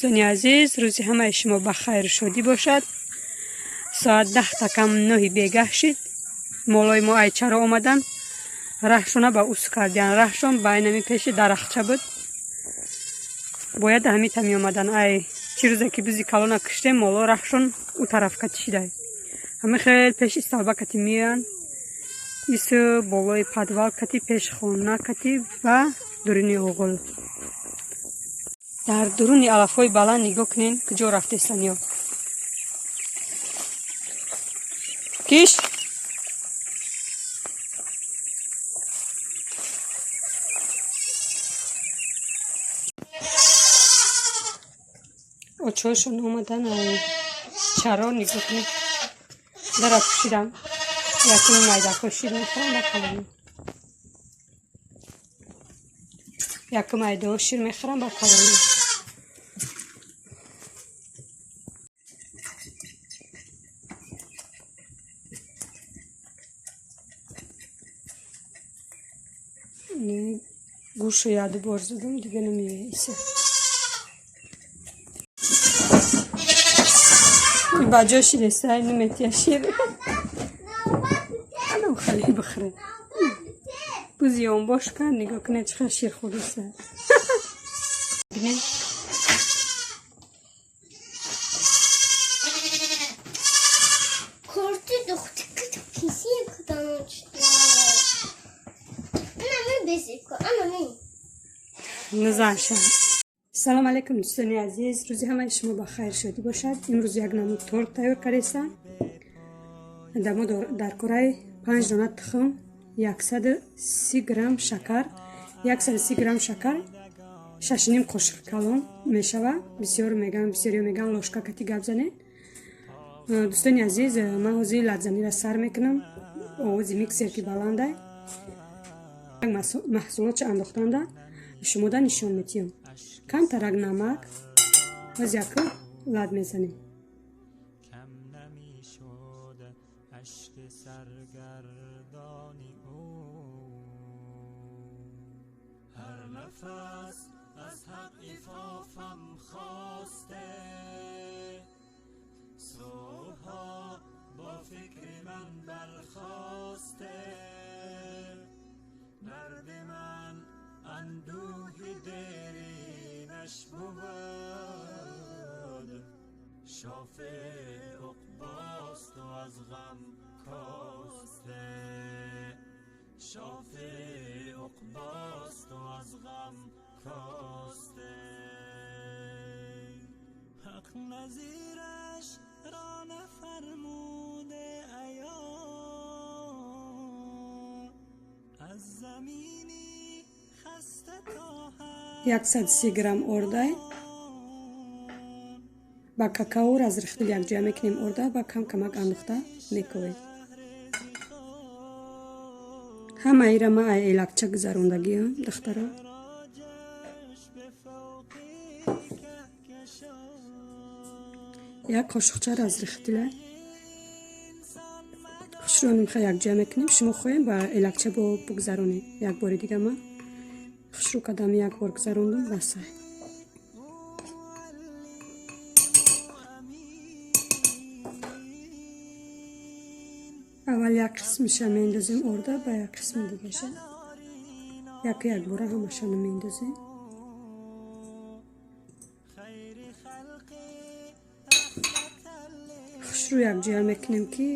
Дӯстони азиз, рӯзи ҳамаи шумо ба хайру шодӣ бошад. Соат 10 кам 9 бегаҳ шид. Молои мо ай чаро омадан, раҳшона ба ус кардиян. Раҳшон ба айнами пеши дарахча буд. Бояд ҳамита меомадан. Ай чӣ рӯзе ки бузи калона киштем, моло раҳшон ӯ тараф кати шидай. Ҳами хел пеши столба кати меоянд. Ису болои подвал кати, пеш хона кати ва дуруни оғул. Дар дуруни алафҳои баланд нигоҳ кунен, куҷо рафтестан ё. Киш? Очоашон омадан, чаро нигоҳ кунед. Дара пӯшидам. Якуми майдако шир мехӯрам ба калони. Якум айдао шир мехӯрам ба калони. Гӯшу яду бор задам, дига намеиса. Ба ҷо ширеса, наметия шир. Анам хали бихӯре. Бузи ёнбош кард, нигоҳ кунед, чӣ хел шир хӯриса. Бинед. Корти духтики писи куданочна. Ана ми бесико, ана ми. Низанша. Салом алейкум, дӯстони азиз, рӯзи ҳамаи шумо ба хайр шодӣ бошад. Имрӯз як намуд торт тайёр кардестам. Дар мо дар кораи 5 дона тухм, 130 грамм шакар, 130 грамм шакар, 6,5 қошиқи калон мешава. Бисёр меган, бисёриё меган ложка кати гап занед. Дӯстони азиз, ман ҳозир ладзанира сар мекунам. Овози миксер ки баландай. Маҳсулотча андохтанда шумода нишон метиҳам. Камтарак намак, боз яку лад мезанем. کم نمیشد اشک سرگردانی او هر نفس از حق عفافم خواسته صبحها با فکر من برخاسته درد من اندوه دیرینش بود شافع عقباست و از غم کاسته شافع عقباست و از غم کاسته حق نظیرش را نفرموده عیان از زمینی خسته تا 130 грамм ордай ба какао разрыхлитель якҷоя мекунем. Орда ба кам камак андохта мековем. Ҳамаира ма ай элакча гузарондагиам, духтаро. Як қошуқча разрыхлителя хушрӯ нимха якҷоя мекунем. Шумо хоҳем ба элакча бо бугзаронед. Як бори дига ма хушрӯ кардам, як бор гузарондум, басай. Аввал як қисмиша меандозем орда, ба як қисми дигаша. Яку якбора ҳамаша намеандозем. Хушрӯ якҷоя мекунем, ки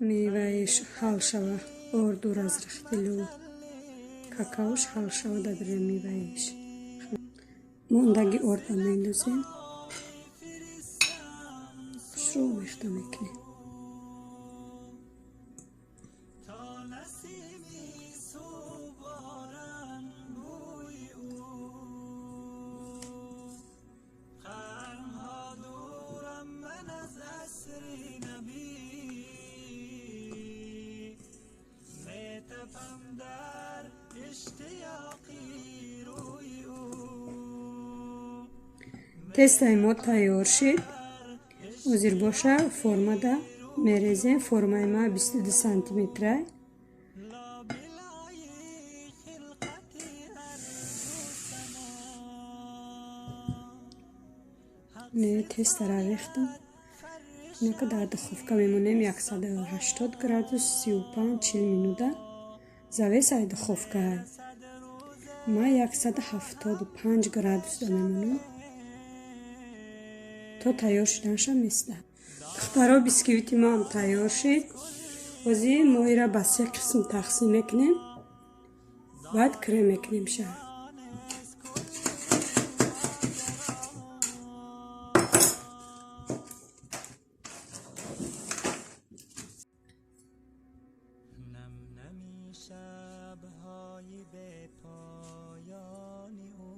меваиш ҳал шава. Орду, разрыхителю, какаош ҳал шава дар меваиш. Мондаги орда меандозем. Хушрӯ омехта мекунем. تا نسیمی صبحانم بوی او قرنها دورم من از عصر نبی میتپم در اشتیاقی روی او Тестаи мо тайёр шид. Ҳозир боша формада мерезем. Формаи ма 22 сантиметра. لابلای خلقت هر دو سما Не, тестара рехтам. Инака дар духовка мемонем 180 градус 35-40 минута. Завесаи духовка. Ма 175 градусда мемонам. То тайёр шуданша места. Духтаро, бисквити мо ҳам тайёр шид. Ҳозир мо ира ба се қисм тақсим мекунем. Баъд крем мекунем ша. نم نمی شبهای به پایان او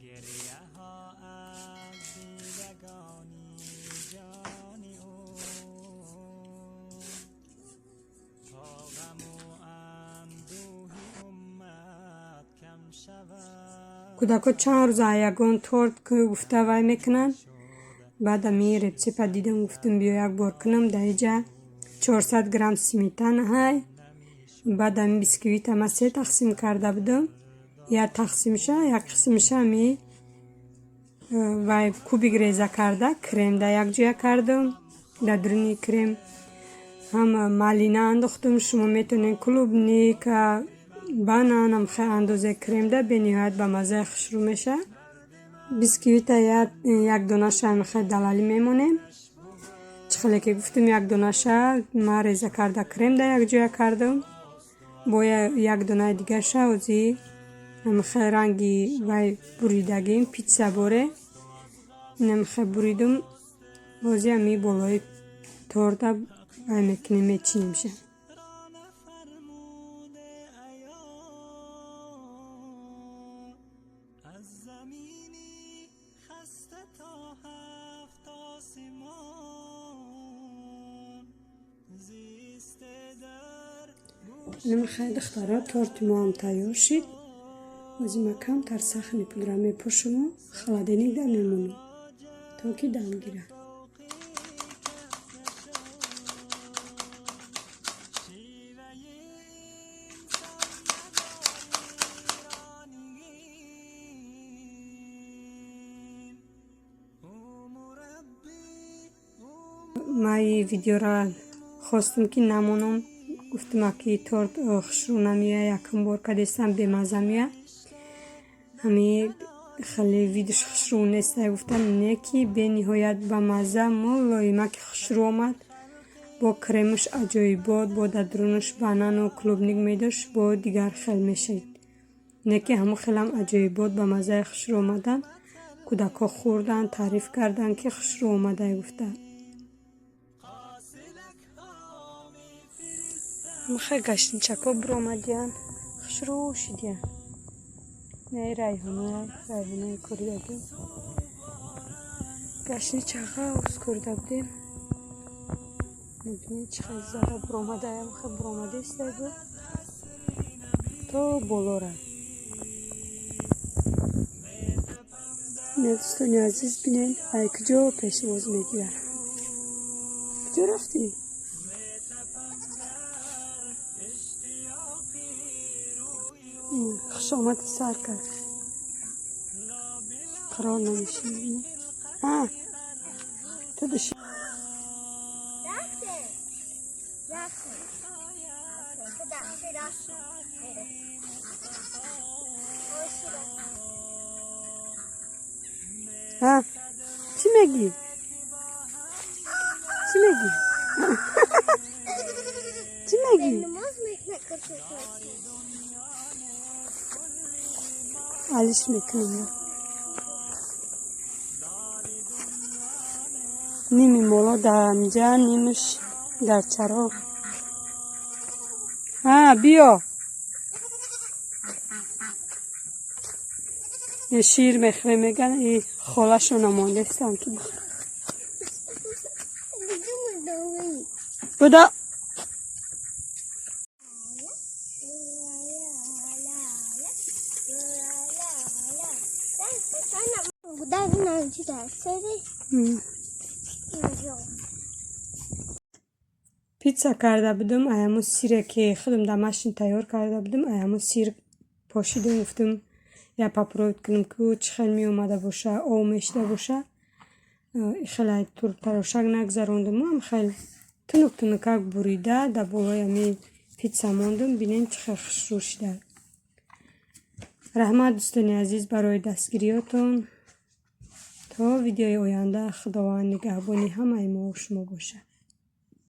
گریه ها از دیدگانی جان او تا غم و اندوه امت کم شود. Кӯдако чанд рӯза ягон торт гуфта вай мекунанд. Баъд ами рецепта дидам, гуфтам, биё як бор кунам. Дар иҷа 400 грамм сметана ҳай. Баъд ами бисквита ма се тақсим карда будам. Як тақсимша, як қисмша ами вай кубик реза карда кремда якҷоя кардам. Дар дуруни крем ҳам малина андохтум. Шумо метавонед клубника, банан ам хел андозе кремда, бениҳоят ба маззаи хушрӯ мешавад. Бисквита як донаша хел далалӣ мемонем. Чӣ хеле ки гуфтам, як донаша ма реза карда кремда якҷоя кардам. Бо як донаи дигарша ҳозир хел ранги вай буридагим, питса боре. Инам хел буридум. Ҳозир ами болои торта вай мекунем, мечинимша. فرموده ایا از زمینی خسته تا هفت آسمان زیسته در Инам хел, духтаро, торти мо ҳам тайёр шид. Ҳозир ма камтар сахарный пудра мепошуму холодильникда мемонам, то ки дам гирад. شیوه انسان ندار ایرانیین او مربی او Ма и видеора хостум, ки намонам. Гуфтам, аки торт хушрӯ намеяд, якум бор кадестам, бемазза меяд. Ҳами хеле видаш хушрӯ неста гуфтам, не ки бениҳоят ба мазза, мулоимаки хушрӯ омад. Бо кремаш аҷоибот, бо дар дурунаш банану клубника медошт, бо дигар хел мешид. Не ки ҳамон хелам аҷоибот ба маззаи хушрӯ омадан. Кӯдакҳо хӯрданд, таъриф карданд, ки хушрӯ омадай гуфта. Михай гаштинчако биромадиянд, хушрӯ шидиянд. Наи райҳонаи, райҳонаи коридагӣ. Гаштинчаға уз корида будем. Мебинед, чӣ хел зада биромадаям, хел биромадестай бу. То болора. Дӯстони азиз, бинед, ай куҷо пешвоз мегирад. Куҷо рафтӣ? Хушомади сар кард. Қарор намешинӣ. А, ту души. رفته رفته رفته رفته رفته. А, чӣ мегӣ? Чӣ мегӣ? Чӣ мегӣ? نماز میکنه که Алиш мекунем. Ними моло дар амҷа, нимаш дар чароғ. А, биё. Шир мехӯре, меган, и холашона мондестам, ки бихӯр. Буда. М. Питса карда будум, аяму сире, ки худам дар машин тайёр карда будум, аяму сир пошидум, гуфтум, Я попробовать кунам, ки чӣ хел меомада боша, об мешида боша. Хеле туртарошак нагзарондуму, хел тунук тунукак бурида, дар болои ҳами питса мондум. Бинем, чӣ хел хушрӯ шуда. Раҳмат, дӯстони азиз, барои дастгириётон. То видеои оянда Худованд нигаҳбони ҳамаи мо шумо бошад.